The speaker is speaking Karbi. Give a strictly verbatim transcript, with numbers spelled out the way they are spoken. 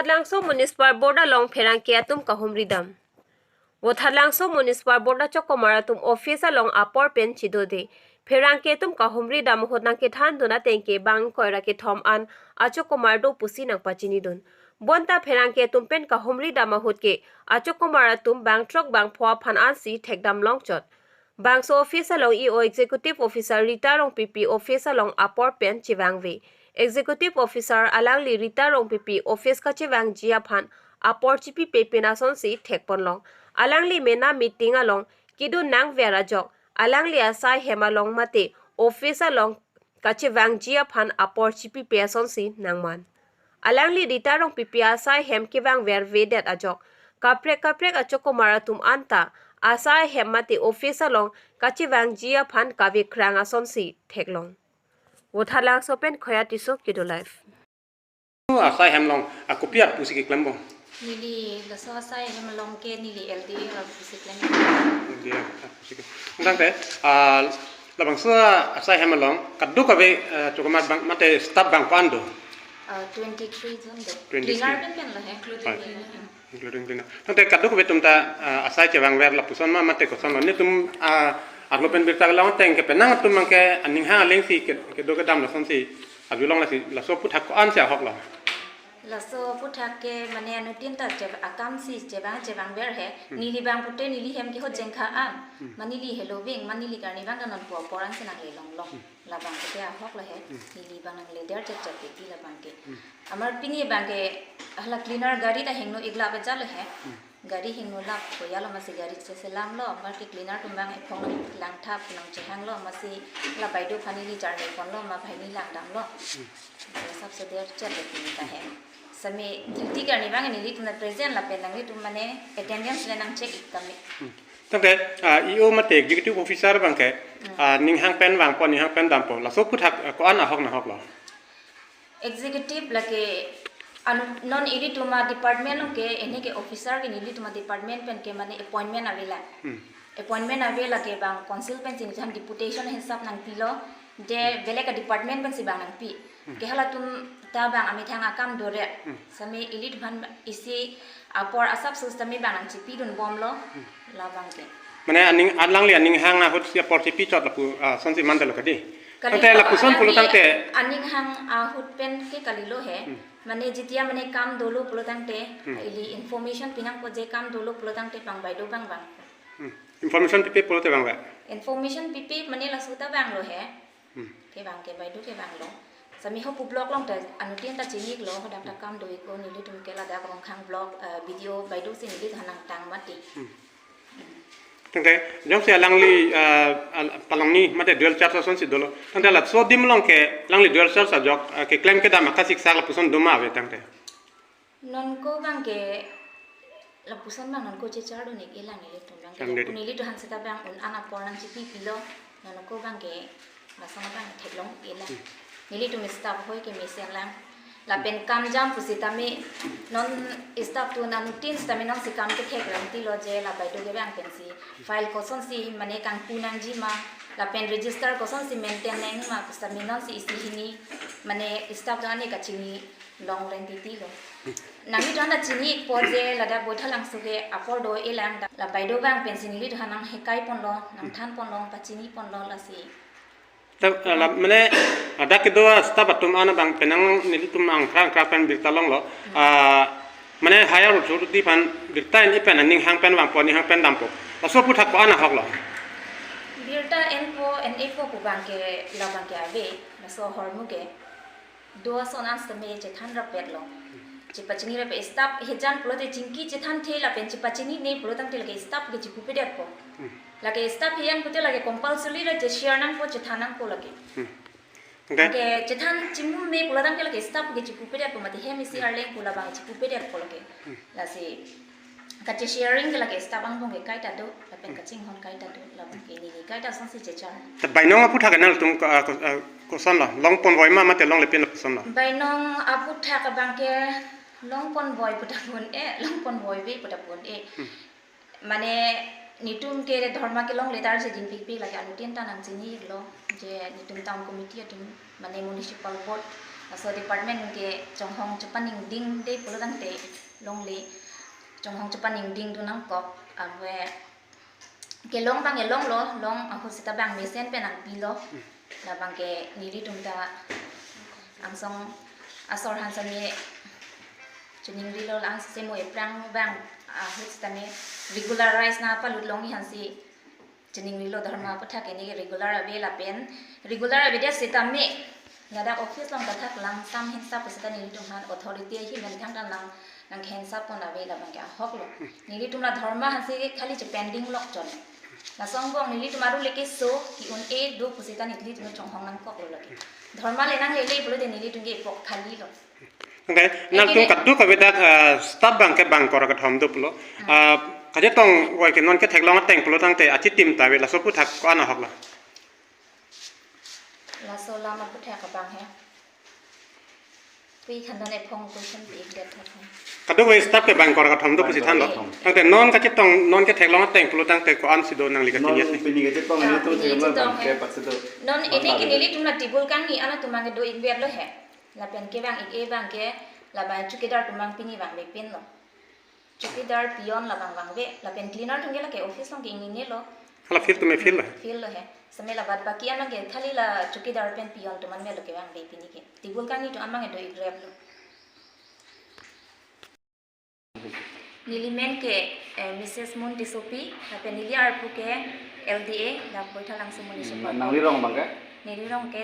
Vothatlangso Municipal Board along pherangke atum kahumri dam. Vothatlangso Municipal Board achokomar atum office along apor pen chidode. Pherangke atum kahumri dam ahut nangkethan dun ateng ke bang ingkoi ra kethom an achokomar do pusi nangpachini dun. Bonta pherangke atum pen kahumri dam ahut ke achokomar atum bang throk bang pho aphan ansi thekdam longchot. Bangso office along E O Executive Officer Rita Rongpipi office along apor pen chevangve. Executive Officer alangli Rita Rongpipi office kachevangji aphan apor chipipe pen asonsi thekponlong. Alangli mena meeting along kedun nangver ajok alangli asai hem along mate office along kachevangji aphan apor chipipe asonsi nangman. Alangli Rita Rongpipi asai hem kevangvervedet ajok kaprek kaprek achokomar atum anta asai hem mate office along kachevangji aphan kavekrang asonsi theklong. Vothatlangso pen Khoya Tisso, Kedo Live. Asai hem along akopi aphusi keklem bom? Neli laso asai hem along ke neli L D A aphusi klem. L D A aphusi ke. Tangte, ah, labangso asai hem along kadokave, ah, achokomar bang mate staff bang ko-an do? Ah, twenty-three jon do. Twenty-three. Cleaner pen pen lo he. Hoi. Including cleaner. Tangte kadokave atum ta, ah, asai chevangver lapuson ma mate koson lo. Netum, ah, arlo pen birta kelong ateng ke penang atum abang ke aning hang alengsi ke, kedo kedam lasonsi arjulong, lasi laso aphuthak ko-ansi ahok lo? Laso aphuthak ke mane anuttin ta che-, akamsi chevang chevangver he. Hmm. Neli bang pute neli hem ke ho jengkha am. Hmm. Ma neli helo ving, ma neli karni bang ta nonpu apor ansi nanglelonglong. Hmm. Labang pute ahok lo he. Hmm. Neli bang nangleder chepchep piti labang ke. Hmm. Amar pini bang ke hala cleaner gari ta hingno ik lap ajat lo he. Hmm. Gari hingno lap koya lo, masi gari cheselam lo, amar ke cleaner atum bang ephong langthap nangchehang lo, masi la baido aphan neli jarni pon lo, ma banghini langdam lo. Hmm. Asapso der chet lo pini ta he. Sami duty karni bang nelitum na present lapen nanglitum mane attendance le nang check ik kami. Hmm. Tangte, ah, E O mate executive officer bang ke, Hmm. ah, ning hang pen vangpo, ning hang pen dampo. Laso aphuthak, ah, ko-an ahok nahok lo? Executive lake anu non ilitum a-department along ke, ene ke officer ke nelitum a-department pen ke mane appointment avelang. Hmm. Appointment ave, lake bang council pensi nelitum deputation hisap nangpilo, de Hmm. belek a-department pensi bang nangpi. Hmm. Ke halatum ta bang amethang akam dore. Hmm. Sami ilitum aphan isi apor asapso sami bang nangchipidun bomlo. Hmm. Labang ke. Mane aning, alangli aning hang ahutsi apor chipichot lapu, ah, sonsi mandalo kadi. Kali Tangte lo, lapuson pulo alangli tangte. Aning hang ahut pen ke kalilo he. Hmm. Mane jitia mane kam dolo pulo tangte, Hmm. ili information pinangpo je kam dolo pulo tangte bang baido bang bang. Hmm. Information pipe pulote bang bang? Information pipe mane laso ta bang lo he. Hmm. Ke bang ke baido ke bang lo. Sami ho pu block along ta anuttin ta chini ik lo, hadak ta kam do ik ko, nelitum ke ladak Rongkhang block, eh, B D O baido si neli thanang tang mati. Hmm. Tangte, jongsi alangli, eh, al-, palangni mate dual charge asonsi dolo. Tangte laso adim along ke, alangli dual charge ajok, eh, keklem kedam akasiksak lapuson doma ave tangte? Nonko bang ke, lapuson bang nonko chechar dun ik-elang nelitum bang ke. Kangdiri. Nelitum aphan seta bang un-an apor nangchipipilo, nonko bang ke, lason bang theklong ik-elang. Hmm. Nelitum staff hoi ke mesenlang. Lapen kam jam pusitame, non staff atum anuttin sitame nonsi kam kethek rangtilo je la baido ke bang pensi. File kosonsi mane kangpu nangji ma, lapen register kosonsi maintain nang ma, pusitame nonsi isi hini, mane staff atum ani kachini long reng titi lo. Nangli atum ta chini ik po je ladak Vothatlangso ke apor do-elang, la baido bang pensi neli atum nanghekai ponlo, nangthan ponlo, pachini ponlo lasi. Ta, ah, la, mane, ah, dak kedo staff atum an bang penang nelitum angkra angkra pen birta longlo. Hmm. Ah, mane higher authority aphan birta en-e pen aning hang pen vangpo, aning hang pen dampo. Laso aphuthak ko-an ahok lo? Birta enpo, en-epo pu bang ke labang ke ave, laso ahormu ke. Do ason an sitame chethan rapet lo. Chepachini rapet staff hejan pulote chingki chethanthe lapen chepachinine pulo tangte lake staff ke chepupedetpo. Hmm. Lake staff hejan pute lake compulsory ra che-share nangpo, chethan nangpo lake. Hmm. Okay. Lake chethan chimume pulo tangte lake staff ke chepupedetpo mati hem isi Hmm. arleng pu labang chepupedetpo lake. Hmm. Lasi kache-sharing ke lake staff angbong ke kaita do, lapen Hmm. kachinghon kaita do, labang ke neli kaita asonsi chechar. Ta bainong aphuthak nangtum ko, ah, ko, ah, koson lo, longponvoi ma mate longle pen lo koson lo? Bainong aphuthak abang ke longponvoi pu ta pon-e, longponvoive pu ta pon-e. Hmm. Mane netum ke dhorma kelongle tar si jinpikpik lake anuttin ta nangchini ik lo, je netum town committee atum, mane municipal board Laso department ke chonghong chepaningdingde pulo tangte longle, chonghong chepaningdingdun nangkok, ave kelong abang kelonglo, long ahut seta bang mesen pen nangpilo. Labang ke nelitum ta angsong asor han sami cheningrilo, lang sesemo eprang abang ahut seta me regularize nangpalut longji hansi cheningrilo. Dharma aputhak ke ne regular ave lapen regular avedet seta me ladak office along kathak lang sam hinsa pu seta nelitum aphan authority ahin pen thangta lang nangkehensapon ave, labang ke ahoklo. Nelitum la dharma hansi khali chepending lok chon. Laso angbong nelitum aru leke so ki-un-e do pu seta nelitum chonghong nangkoklo lake. Dharma le nanglele pulote nelitum ke epok khalilo. Okay, nangtum kaduk avedet, ah, staff abang ke bangkor kethom do pulo. Ah, kachetong wai ke non ketheklong ateng pulo tangte achitim ta ave, laso aputhak ko-an ahoklo? Laso alam aputhak abang he. Pui khandan ephong question pi ikdet thapon. Kaduk ave staff ke bangkor kethom do pusi thanlo. Bangkor kethom. Tangte non kachetong, non ketheklong ateng pulo tangte ko-ansi do nangli kachini Non ateng? Pini kachetong Pini nelitum thek abang chetong bang he. Ke patsi do. Non ini Mata ke do. Nelitum la table kangni ana atum abang ke do-ikvetlo he. Lapen kevang-ik-e abang ke labang chowkidar atum abang pini vangvepinlo. Chowkidar, peon labang vangve, lapen cleaner atum ke lake office along ke ingnilo. Hala field atum e field lo. Field lo he. Same la bad baki abang ke khali la chowkidar pen peon atum an avelo kevangve pini ke. Table kangni atum abang ke do-ikreplo. Neli men ke, eh, Missus Mun Tissopi, lapen neli arpu ke L D A, dak Baithalangso Municipal. Hmm, nangli rong abang ke? Neli rong ke